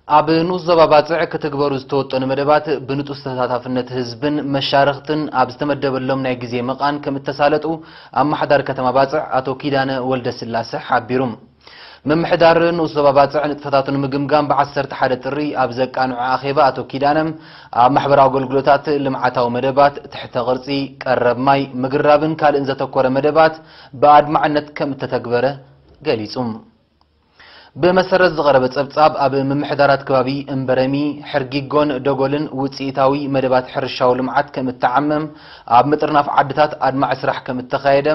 ኣብ ንኡስ ዞባ ባጽዕ ክትግበሩ ዝተወጠኑ መደባት ብንጡፍ ተሳታፍነት ህዝብን መሻርኽትን ኣብ ዝተመደበሎም ናይ ግዜ መቓን ከም እተሳለጡ ኣመሓዳሪ ከተማ ባጽዕ ኣቶ ኪዳነ ወልደስላሰ ሓቢሩ። ምምሕዳር ንኡስ ዞባ ባጽዕ ንጥፈታቱ ንምግምጋም ብ ዓሰርተ ሓደ ጥሪ ኣብ ዘቃንዖ ኣኼባ ኣቶ ኪዳነ ኣብ ማሕበራዊ ኣገልግሎታት፣ ልምዓታዊ መደባት፣ ትሕተ ቅርጺ፣ ቀረብ ማይ፣ ምግራብን ካልእን ዘተኮረ መደባት ብኣድማዕነት ከም እተተግበረ ገሊጹ። ብመሰረት ዝቐረበ ጸብጻብ፣ ኣብ ምምሕዳራት ከባቢ እምበረሚ፣ ሕርጊጎን ደጎልን ውጽኢታዊ መደባት ሕርሻዊ ልምዓት ከም እተዓመ፣ ኣብ ምጥርናፍ ዓድታት ኣድማዒ ስራሕ ከም እተኻየደ፣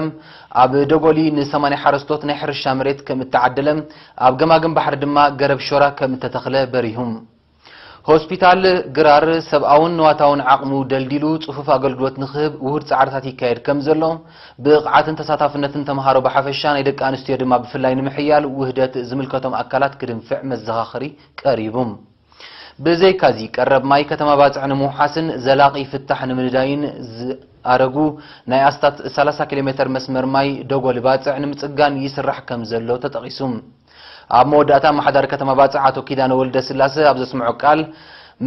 ኣብ ደጎሊ ን ሰማንያ ሓረስቶት ናይ ሕርሻ መሬት ከም እተዓደለ፣ ኣብ ገማግም ባሕሪ ድማ ገረብ ሾራ ከም እተተኽለ በሪሁ። ሆስፒታል ግራር ሰብኣውን ንዋታውን ዓቕሙ ደልዲሉ ጽፉፍ ኣገልግሎት ንኽህብ ውሁድ ጻዕርታት ይካየድ ከም ዘሎ፣ ብቕዓትን ተሳታፍነትን ተምሃሮ ብሓፈሻ ናይ ደቂ ኣንስትዮ ድማ ብፍላይ ንምሕያል ውህደት ዝምልከቶም ኣካላት ክድንፍዕ መዘኻኸሪ ቀሪቡ። ብዘይካዚ ቀረብ ማይ ከተማ ባጽዕ ንምውሓስን ዘላቒ ፍታሕ ንምንዳይን ዝኣረጉ ናይ ኣስታት ሰላሳ ኪሎ ሜተር መስመር ማይ ደጎሊ ባጽዕ ንምጽጋን ይስራሕ ከም ዘሎ ተጠቒሱ። ኣብ መወዳእታ ኣመሓዳሪ ከተማ ባጽዕ ኣቶ ኪዳነ ወልደስላሰ ኣብ ዘስምዖ ቃል፣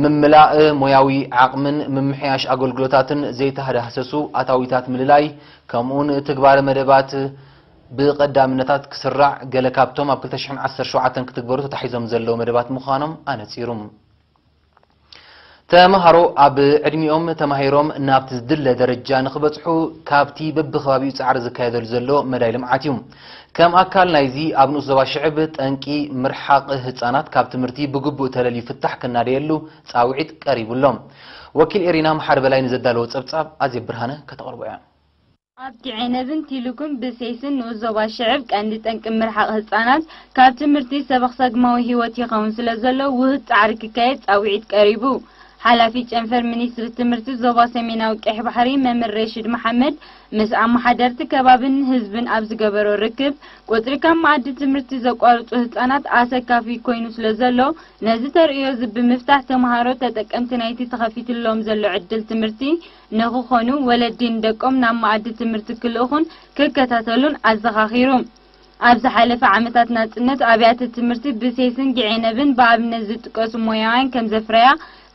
ምምላእ ሞያዊ ዓቕምን ምምሕያሽ ኣገልግሎታትን ዘይተዳህሰሱ ኣታዊታት ምልላይ፣ ከምኡውን ትግባረ መደባት ብቐዳምነታት ክስራዕ፣ ገለ ካብቶም ኣብ ክልተ ሽሕን ዓሰርተ ሸውዓተን ክትግበሩ ተታሒዞም ዘለዉ መደባት ምዃኖም ኣነጺሩ። ተምሃሮ ኣብ ዕድሚኦም ተማሂሮም ናብቲ ዝድለ ደረጃ ንኽበጽሑ ካብቲ በብኸባቢኡ ጻዕሪ ዝካየደሉ ዘሎ መዳይ ልምዓት እዩ። ከም ኣካል ናይዚ ኣብ ንኡስ ዞባ ሽዕብ ጠንቂ ምርሓቕ ህጻናት ካብ ትምህርቲ ብግቡእ ተለልዩ ፍታሕ ክናደየሉ ጻውዒት ቀሪቡ ኣሎ። ወኪል ኤሪና መሓሪ በላይ ንዘዳለዎ ጸብጻብ ኣዜብ ብርሃነ ከተቕርቦ እያ። ኣብ ጊዔነብን ቲሉኩን ብሴስን ንኡስ ዞባ ሽዕብ ቀንዲ ጠንቂ ምርሓቕ ህጻናት ካብ ትምህርቲ ሰበኽ ሰግማዊ ህይወት ይኸውን ስለ ዘሎ ውህድ ጻዕሪ ክካየድ ጻውዒት ቀሪቡ። ሓላፊ ጨንፈር ሚኒስትሪ ትምህርቲ ዞባ ሰሜናዊ ቀይሕ ባሕሪ መምህር ሬሽድ መሓመድ ምስ ኣመሓደርቲ ከባብን ህዝብን ኣብ ዝገበሮ ርክብ፣ ቁጽሪ ካብ መኣዲ ትምህርቲ ዘቋርጹ ህጻናት ኣሰካፊ ኮይኑ ስለ ዘሎ፣ ነዚ ተርእዮ እዚ ብምፍታሕ ተምሃሮ ተጠቀምቲ ናይቲ ተኸፊትሎም ዘሎ ዕድል ትምህርቲ ንኽኾኑ፣ ወለዲ ንደቆም ናብ መኣዲ ትምህርቲ ክልእኹን ክከታተሉን ኣዘኻኺሩ። ኣብ ዝሓለፈ ዓመታት ናጽነት ኣብያተ ትምህርቲ ብሴስን ጊዔነብን ብኣብነት ዝጥቀሱ ሞያውያን ከም ዘፍረያ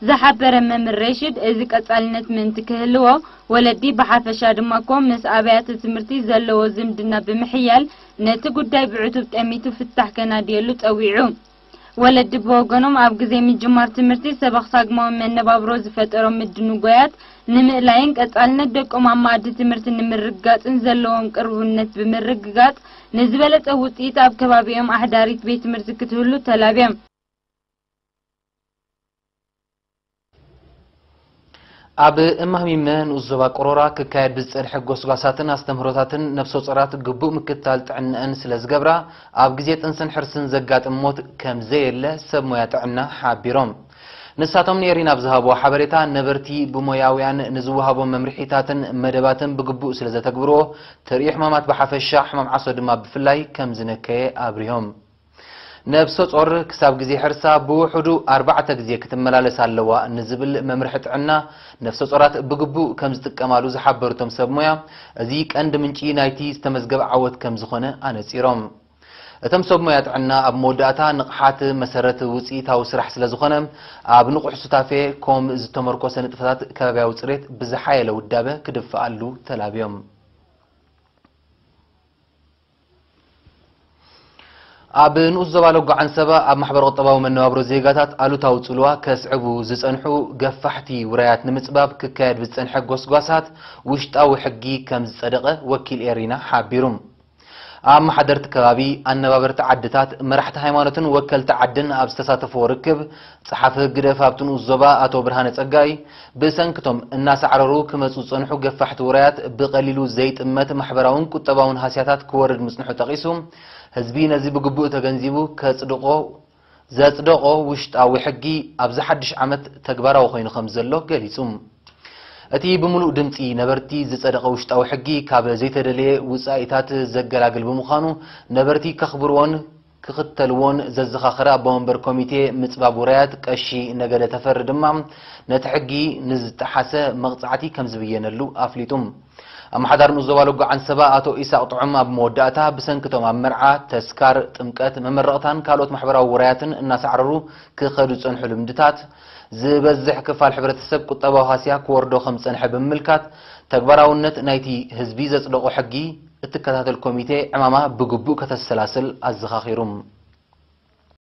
ዝሓበረ መምህር ሬሽድ፣ እዚ ቀጻልነት ምእንቲ ክህልዎ፣ ወለዲ ብሓፈሻ ድማ ኮም ምስ ኣብያተ ትምህርቲ ዘለዎ ዝምድና ብምሕያል፣ ነቲ ጉዳይ ብዕቱብ ጠሚቱ ፍታሕ ከናድየሉ ጸዊዑ። ወለዲ ብወገኖም፣ ኣብ ግዜ ምጅማር ትምህርቲ ሰበኽ ሳግማዊ መነባብሮ ዝፈጠሮም ምድንጓያት ንምእላይን ቀጻልነት ደቆም ኣብ መኣዲ ትምህርቲ ንምርግጋጽን ዘለዎም ቅርቡነት ብምርግጋጽ፣ ንዝበለጸ ውጽኢት ኣብ ከባቢኦም ኣሕዳሪት ቤት ትምህርቲ ክትህሉ ተላብዮም። ኣብ እማሚመ ንኡስ ዞባ ቆሮራ ክካየድ ብዝጸንሐ ጎስጓሳትን ኣስተምህሮታትን፣ ነፍሰ ጾራት ግቡእ ምክትታል ጥዕንአን ስለ ዝገብራ፣ ኣብ ግዜ ጥንስን ሕርስን ዘጋጥም ሞት ከም ዘየለ ሰብ ሞያ ጥዕና ሓቢሮም። ንሳቶም ንኤሪና ኣብ ዝሃብዎ ሓበሬታ፣ ነበርቲ ብሞያውያን ንዝወሃቦም መምርሒታትን መደባትን ብግቡእ ስለ ዘተግብርዎ፣ ተርእዩ ሕማማት ብሓፈሻ፣ ሕማም ዓሶ ድማ ብፍላይ ከም ዝነከየ ኣብሪሆም። ነብሰ ጾር ክሳብ ግዜ ሕርሳ ብውሑዱ ኣርባዕተ ግዜ ክትመላለስ ኣለዋ ንዝብል መምርሒ ጥዕና፣ ነፍሰ ጾራት ብግቡእ ከም ዝጥቀማሉ ዝሓበሩ እቶም ሰብ ሞያ፣ እዚ ቀንዲ ምንጪ ናይቲ ዝተመዝገበ ዓወት ከም ዝኾነ ኣነጺሮም። እቶም ሰብ ሞያ ጥዕና ኣብ መወዳእታ፣ ንቕሓት መሰረት ውጽኢታዊ ስራሕ ስለ ዝኾነ፣ ኣብ ንቑሕ ሱታፌ ኮም ዝተመርኮሰ ንጥፈታት ከባብያዊ ጽሬት ብዝሓየለ ውዳበ ክድፍኣሉ ተላብዮም። ኣብ ንኡስ ዞባ ሎጎ ዓንሰባ ኣብ ማሕበረ ቁጠባዊ መነባብሮ ዜጋታት ኣሉታዊ ጽልዋ ከስዕቡ ዝጸንሑ ገፋሕቲ ውራያት ንምጽባብ ክካየድ ብዝጸንሐ ጎስጓሳት ውሽጣዊ ሕጊ ከም ዝጸደቐ ወኪል ኤሪና ሓቢሩ። ኣመሓደርቲ ከባቢ፣ ኣነባበርቲ ዓድታት፣ መራሕቲ ሃይማኖትን ወከልቲ ዓድን ኣብ ዝተሳተፍዎ ርክብ፣ ጸሓፊ ህግደፍ ኣብቲ ንኡስ ዞባ ኣቶ ብርሃነ ጸጋይ፣ ብሰንክቶም እናሳዕረሩ ክመጹ ዝጸንሑ ገፋሕቲ ውራያት ብቐሊሉ ዘይጥመት ማሕበራውን ቁጠባውን ሃስያታት ክወርድ ምጽንሑ ጠቒሱ፣ ህዝቢ ነዚ ብግቡእ ተገንዚቡ ከጽድቖ፣ ዘጽደቖ ውሽጣዊ ሕጊ ኣብዚ ሓድሽ ዓመት ተግባራዊ ኮይኑ ከም ዘሎ ገሊጹ። እቲ ብምሉእ ድምጺ ነበርቲ ዝጸደቐ ውሽጣዊ ሕጊ ካብ ዘይተደለየ ውጻኢታት ዘገላግል ብምዃኑ፣ ነበርቲ ከኽብርዎን ክኽተልዎን ዘዘኻኸረ ኣቦ መንበር ኮሚቴ ምጽባብ ውራያት ቀሺ ነገደ ተፈሪ ድማ፣ ነቲ ሕጊ ንዝጠሓሰ መቕጻዕቲ ከም ዝብየነሉ ኣፍሊጡ። ኣመሓዳሪ ንኡስ ዞባ ሎጎ ዓንሰባ ኣቶ ኢሳቕ ጥዑም ኣብ መወዳእታ፣ ብሰንክቶም ኣብ መርዓ፣ ተስካር፣ ጥምቀት፣ መመረቕታን ካልኦት ማሕበራዊ ውራያትን እናሳዕረሩ ክኸዱ ዝጸንሑ ልምድታት፣ ዝበዝሕ ክፋል ሕብረተሰብ ቁጠባዊ ሃስያ ክወርዶ ከም ዝጸንሐ ብምምልካት፣ ተግባራውነት ናይቲ ህዝቢ ዘጽደቖ ሕጊ እትከታተል ኮሚቴ ዕማማ ብግቡእ ከተሰላስል ኣዘኻኺሩ።